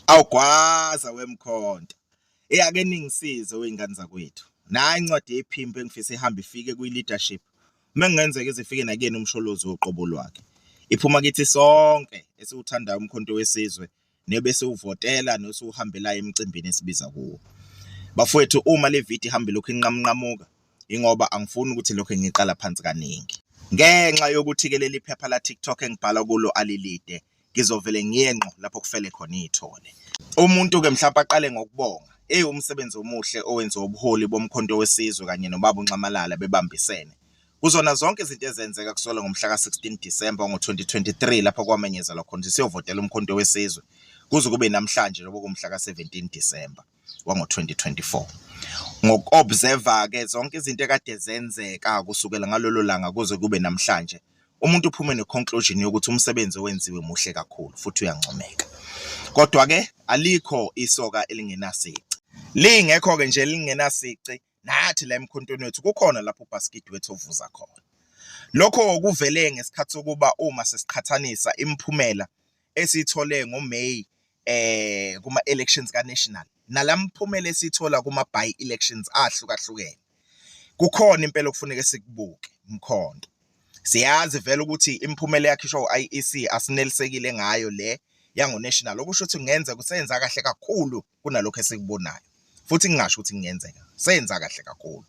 Awugwaza wemkhonto. Eyake ningisize wey'ngane zakwethu. Nayi incwadi yephimbo engifisa ihambe ifike kwi-leadership. Uma kungenzeka ize ifike nakuyena uMsholozi woqobo lwakhe. Iphuma kithi sonke esiwuthandayo uMkhonto weSizwe nebesiwuvotela nesiwuhambelayo emicimbini esibiza kuwo. Bafowethu uma le video ihamba ilokhu inqamunqamuka ingoba angifuni ukuthi lokho ngiqala phansi kaningi. Ngenxa yokuthi-ke leli phepha la TikTok engibhala kulo alilide, ngizovele ngiye ngqo lapho kufele khona iy'thole. Umuntu-ke mhlawumpe aqale ngokubonga. Eyi umsebenzi omuhle owenziwa ubuholi boMkhonto weSizwe kanye nobaba uNxamalala bebambisene. Kuzona zonke izinto ezenzeka kusukela ngomhla ka-16 Disemba wango-2023 lapho kwamenyezelwa khona ukuthi siyovotela uMkhonto weSizwe kuze kube namhlanje njengoba kuwumhla ka-17 Disemba wango-2024. Ngoku-observe-ke zonke izinto ekade zenzeka kusukela ngalolo langa kuze kube namhlanje, umuntu uphume ne-conclusion yokuthi umsebenzi owenziwe muhle kakhulu futhi uyancomeka. Kodwa-ke alikho isoka elingenasici. Lingekho-ke nje lingenasici nathi la emkhontweni wethu kukhona lapho ubhasikidi wethu ovuza khona. Lokho kuvele ngesikhathi sokuba uma sesiqhathanisa imiphumela esiyithole ngoMay kuma elections ka national nalamphumela esithola kuma by elections ahlukahlukene kukhona impela okufuneka sikubuke mkhonto. Siyazi vele ukuthi imiphumela eyakhishwa u-IEC asinelisekile ngayo le yango-national, okusho ukuthi kungenzeka usenza kahle kakhulu kunalokho esikubonayo, futhi ngingasho ukuthi kungenzeka senza kahle kakhulu.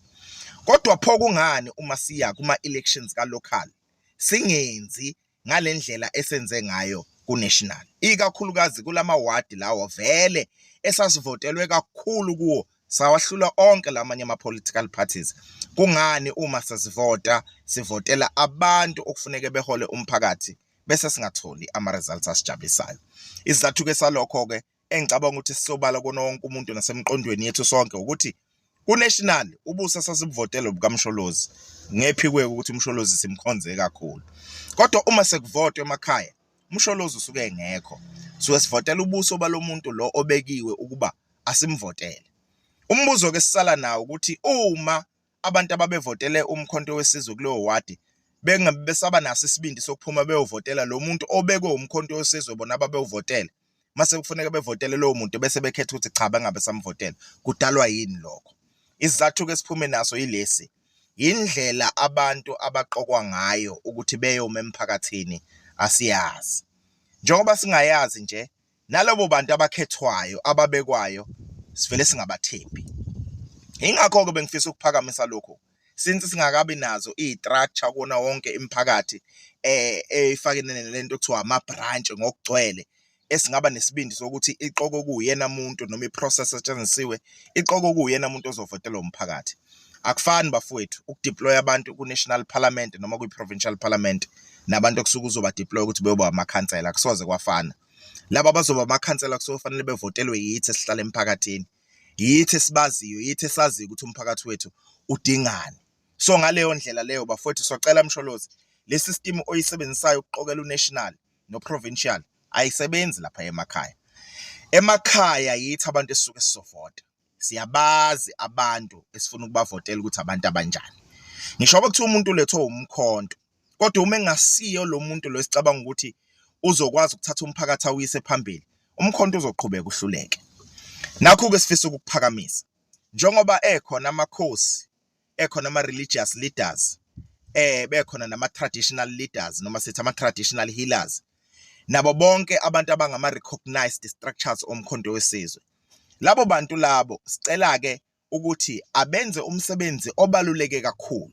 Kodwa pho kungani uma siya kuma-elections ka-local singenzi ngale ndlela esenze ngayo ku-national, ikakhulukazi kulama wadi lawo vele esasivotelwe kakhulu kuwo, sawahlula onke lamanye ama-political parties? Kungani uma sesivota sivotela abantu okufuneke behole umphakathi bese singatholi ama-results asijabulisayo? Isizathu-ke salokho-ke engicabanga ukuthi sisobala kona wonke umuntu nasemqondweni yethu sonke ukuthi ku-national ubusa sasibuvotela bukaMsholozi, ngephikwe ukuthi uMsholozi simkhonze kakhulu. Kodwa uma sekuvotwa emakhaya uMsholozi usuke engekho, suke sivotela ubuso balomuntu lo obekiwe ukuba asimvotele. Umbuzo ke sisala nawo ukuthi uma abantu ababevotele uMkhonto weSizwe kuleyo wadi bengabe besaba naso isibindi sokuphuma beyovotela lo muntu obekwe uMkhonto weSizwe bona ababewuvotele, mase kufuneka bevotele lowo muntu bese bekhetha ukuthi cha bangabe samvotela, kudalwa yini lokho? Isizathu-ke siphume naso yilesi: indlela abantu abaqokwa ngayo ukuthi beyoma emphakathini asiyazi. Njengoba singayazi nje nalabo bantu abakhethwayo ababekwayo sivele singabathembi. Ingakho-ke bengifisa ukuphakamisa lokhu since singakabi nazo iy'structure kuwona wonke imiphakathi efakene nalento ekuthiwa ama-branch ngokugcwele, esingaba nesibindi sokuthi iqokwe kuwuyena muntu noma i-process esetshenzisiwe iqokwe kuwuyena muntu ozovotelwa umphakathi. Akufani bafowethu ukudeploy abantu ku-national parliament noma kwi-provincial parliament nabantu okusuke uzoba-deploy ukuthi beyoba amakhansela, akusoze kwafana. Laba abazoba amakhansela kusuke kufanele bevotelwe yithi esihlala emphakathini, yithi esibaziyo, yithi esaziyo ukuthi umphakathi wethu udingani. So ngaleyo ndlela leyo bafowethu socela Msholozi, le system oyisebenzisayo ukuqokela u-national no-provincial ayisebenzi lapha emakhaya. Emakhaya yithi abantu esisuke sizovota, siyabazi abantu esifuna ukubavotela ukuthi abantu abanjani. Ngisho kuthiwa umuntu ulethwe umkhonto, kodwa uma engasiyo lo muntu lo esicabanga ukuthi uzokwazi ukuthatha umphakathi awuyise phambili, umkhonto uzoqhubeka uhluleke. Nakho-ke sifisa ukukuphakamisa, njengoba ekhona amakhosi, ekhona ama-religious leaders, bekhona nama-traditional leaders noma sithi ama-traditional healers, nabo bonke abantu abangama-recognized structures oMkhonto weSizwe. Labo bantu labo sicela-ke ukuthi abenze umsebenzi obaluleke kakhulu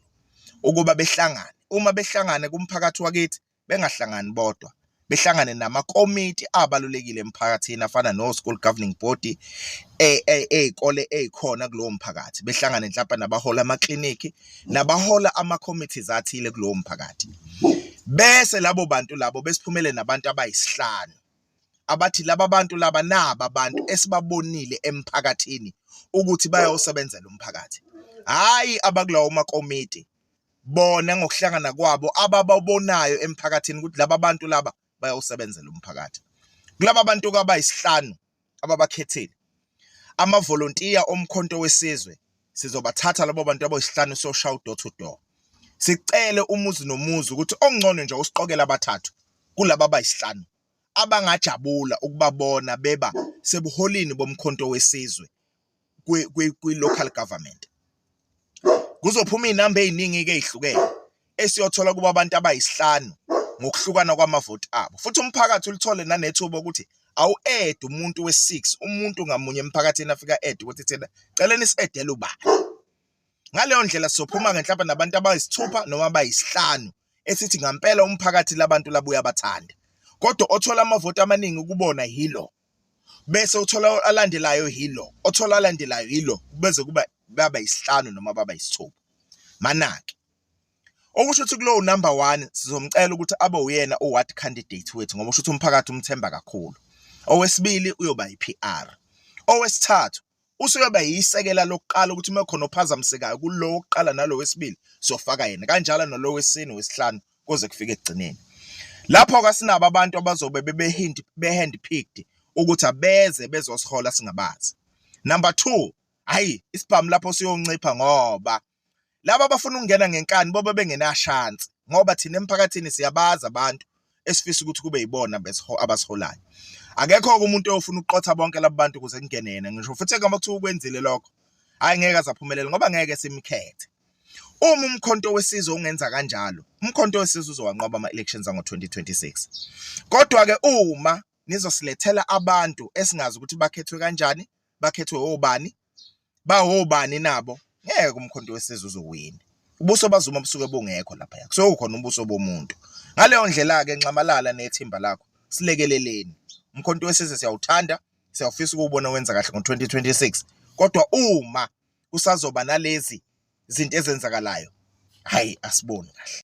ukuba behlangane. Uma behlangane kumphakathi wakithi, bengahlangani bodwa, behlangane namakomiti abalulekile emphakathini afana no-school governing body ey'kole ey'khona kulowo mphakathi, behlangane mhlampe nabahola amaklinikhi nabahola ama-committees athile kulowo mphakathi. Bese labo bantu labo besiphumele nabantu abayisihlanu abathi laba bantu laba naba abantu esibabonile emphakathini ukuthi bayawusebenzela umphakathi, hhayi abakulawo makomiti bona ngokuhlangana kwabo abababonayo emphakathini ukuthi laba bantu laba bayawusebenzela umphakathi. Kulaba bantu abayisihlanu ababakhethile, amavolontiya oMkhonto weSizwe, sizobathatha labo bantu abayisihlanu siyoshaya door to door, sicele umuzi nomuzi ukuthi ongcono nje usiqokele abathathu kulaba abayisihlanu. abangajabula ukubabona beba sebuholini boMkhonto weSizwe kwi-local government. Kuzophuma iy'namba ey'ningi-ke ey'hlukene esiyothola kuba abantu abayisihlanu ngokuhlukana kwamavoti abo. Futhi umphakathi ulithole nanethuba ukuthi awu-add umuntu we-6, umuntu ngamunye emphakathini afika add ukuthi thina celeni si-addele ubani. Ngaleyo ndlela sizophuma-ke mhlawumbe nabantu abayisithupha noma abayisihlanu esithi ngampela umphakathi labantu labo uyabathanda. Kodwa othola amavoti amaningi kubona yilo. Bese uthola alandelayo yilo, othola alandelayo yilo, beze kuba baba yisihlanu noma baba yisithupha. Manake. Okusho ukuthi kulowo number 1 sizomcela ukuthi abe uyena u-ward candidate wethu ngoba usho ukuthi umphakathi umthemba kakhulu. Owesibili uyoba yi-PR. Owesithathu usuyoba yisekela lokuqala ukuthi uma khona ophazamisekayo kulo wokuqala nalo wesibili siyofaka yena, kanjalo nalo wesine, wesihlanu kuze kufike ekugcineni. Lapho ke sinabo abantu abazobe bebe hand picked ukuthi abeze bezosihola singabazi. Number 2, hayi isibhamu lapho siyoncipha ngoba laba abafuna ukungena ngenkani bobe bengenashansi ngoba thina emphakathini siyabazi abantu esifisa ukuthi kube yibona abasiholayo. Akekho-ke umuntu oyofuna ukuqotha bonke labo bantu ukuze kungene yena, ngisho futhi ngoba kuthiwa ukwenzile lokho, hhayi ngeke aze aphumelele ngoba ngeke simkhethe. Uma uMkhonto weSizwe ungenza kanjalo, uMkhonto weSizwe uzowanqoba ama-elections ango-2026. Kodwa-ke uma nizosilethela abantu esingazi ukuthi bakhethwe kanjani, bakhethwe obani, bawobani nabo, ngeke uMkhonto weSizwe uzowina. Ubuso baZuma busuke bungekho laphaya, kusuke kukhona ubuso bomuntu. Ngaleyo ndlela-ke Nxamalala nethimba lakho, silekeleleni. Umkhonto weSizwe siyawuthanda, siyawufisa ukuwubona wenza kahle ngo-2026. Kodwa uma kusazoba nalezi zinto ezenzakalayo, hhayi asiboni kahle.